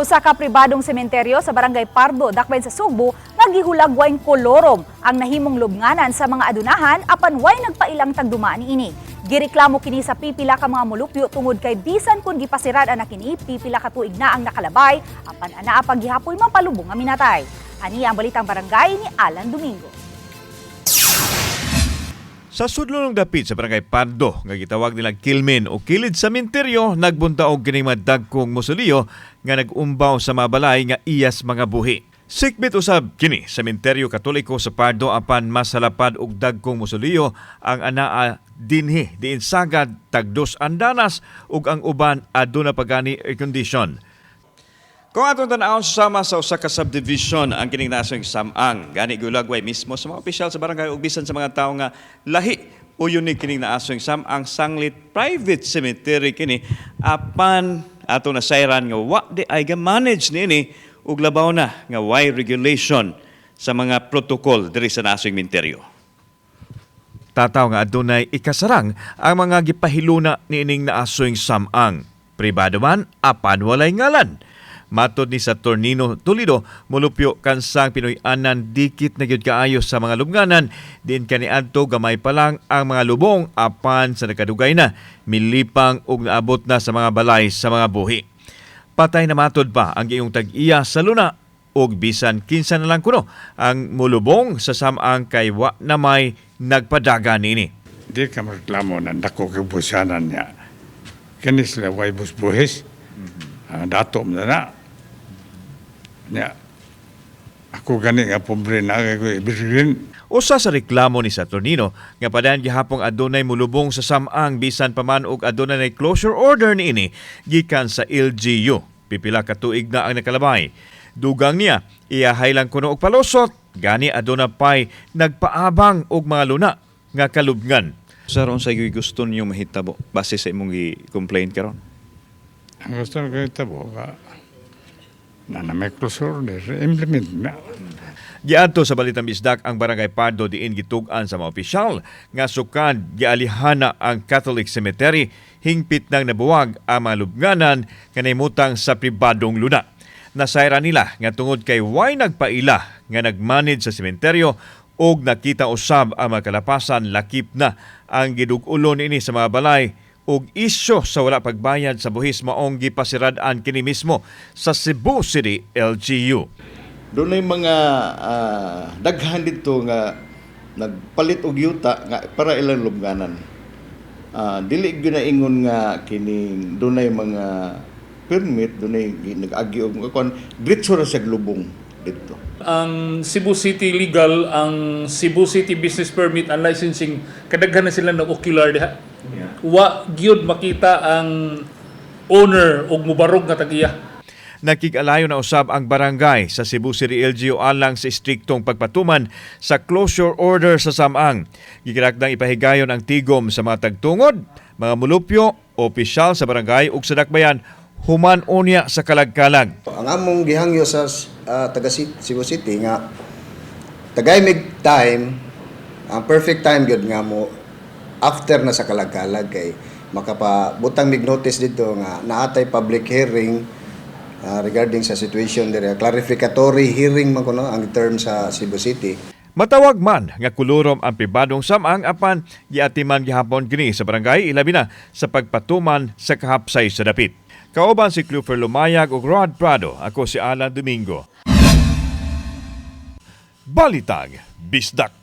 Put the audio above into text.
Usa ka pribadong sementeryo sa Barangay Pardo, Dakbayan sa Sugbo, nga gihulagway kolorom ang nahimong lubnganan sa mga adunahan apan way nagpailang tagdumaan niini. Gireklamo kini sa pipila ka mga molupyo tungod kay bisan kun gipasirad na kini pipila ka tuig na ang nakalabay apan anaa pa gihapoy mapalubong nga minatay. Ani ang Balitang Barangay ni Alan Domingo. Sa sudlonong dapit sa Barangay Pardo nga gitawag nilang Kilmin o kilid sa sementeryo, nagbunta og kining madagkong mausoleo nga nag-umbaw sa mga balay nga iyas mga buhi. Sikbit usab kini sementeryo Katoliko sa Pardo apan masalapad og dagkong mausoleo ang anaa dinhi diin sagad tagdos andanas ug ang uban aduna pagani air condition. Kung atong tan-awon, sama sa usa ka subdivision ang kining nasong samang, gani gulagway mismo sa mga opisyal sa barangay ug bisan sa mga tawo nga lahi o unique kining naasong samang, sanglit private cemetery kini, apan ato nasayran nga wa diay ga manage niini ug labaw na nga way regulation sa mga protocol diri sa nasong minteryo. Tataw nga adunay ikasarang ang mga gipahiluna niining naasoing samang. Pribado man, apan walay ngalan. Matod ni Saturnino Toledo, mulupyo kansang Pinoy-anan, dikit na gyud kaayo sa mga lubnganan, diin kaniadto gamay pa lang ang mga lubong apan sa nakadugay na milipang ug naabot na sa mga balay sa mga buhi. Patay na matod pa ang iyong tag-iya sa luna ug bisan kinsa na lang kuno ang mulubong sa samang kay wa na may nagpadaga niini. Di ka mareklamo na dako kay busanan niya. Kani sila way busbuhis. Dato mo na na. Niya. Ako gani nga pobre na kay ko ibigin. Usa sa reklamo ni Saturnino nga padayon gihapong adunay mulubong sa samang bisan pa man og adunay closure order niini gikan sa LGU. Pipila ka tuig na ang nakalabay. Dugang niya, iyahay lang kuno og palusot, gani aduna pay nagpaabang og mga luna nga kalubngan. Sir, unsay gusto niyo mahitabo base sa imong gi-complain karon? Ang gusto ko itabo ka na may closure order, implement na. Giadto sa Balitang Bisdak ang Barangay Pardo diin gitug-an sa mga opisyal nga sukad gialihana ang Catholic Cemetery, hingpit nang nabuwag ang mga lubnganan nga nahimutang sa pribadong luna. Nasayra nila nga tungod kay way nagpaila nga nagmanage sa sementeryo og nakita usab ang mga kalapasan, lakip na ang gidug-ulo niini sa mga balay ug isyo sa wala pagbayad sa buhis, maong gipasirad-an kini mismo sa Cebu City LGU. Doon mga daghan dito nga nagpalit og yuta nga para ilang lubnganan. Dili gyud na ingon nga kining dunay mga permit, dunay nag-agi og mga kon, diretso ra sa lubong dito. Ang Cebu City Legal, ang Cebu City Business Permit and Licensing, kadaghan na sila nag-ocular diha. Wa gyud makita ang owner og mubarog nga tagiya. Nakig-alayo na usab ang barangay sa Cebu City LGU alang sa istriktong pagpatuman sa closure order sa Samang. Gikirakdang ipahigayon ang tigom sa mga tagtungod, mga mulupyo, opisyal sa barangay ug sa dakbayan human unya sa kalagkalag. Ang among gihangyo sa taga Cebu City nga tagay mig time, ang perfect time gyud nga mo after na sa kalagkalag kay makapabutang mig notice dito nga naatay public hearing regarding sa situation dire, clarificatory hearing man kuno ang term sa Cebu City. Matawag man nga kolorom ang pribadong samang apan giatiman gihapon kini sa barangay, ilabi na sa pagpatuman sa kahapsay sa dapit. Kauban si Clufer Lumayag ug Rod Prado, ako si Alan Domingo. Balitang Bisdak.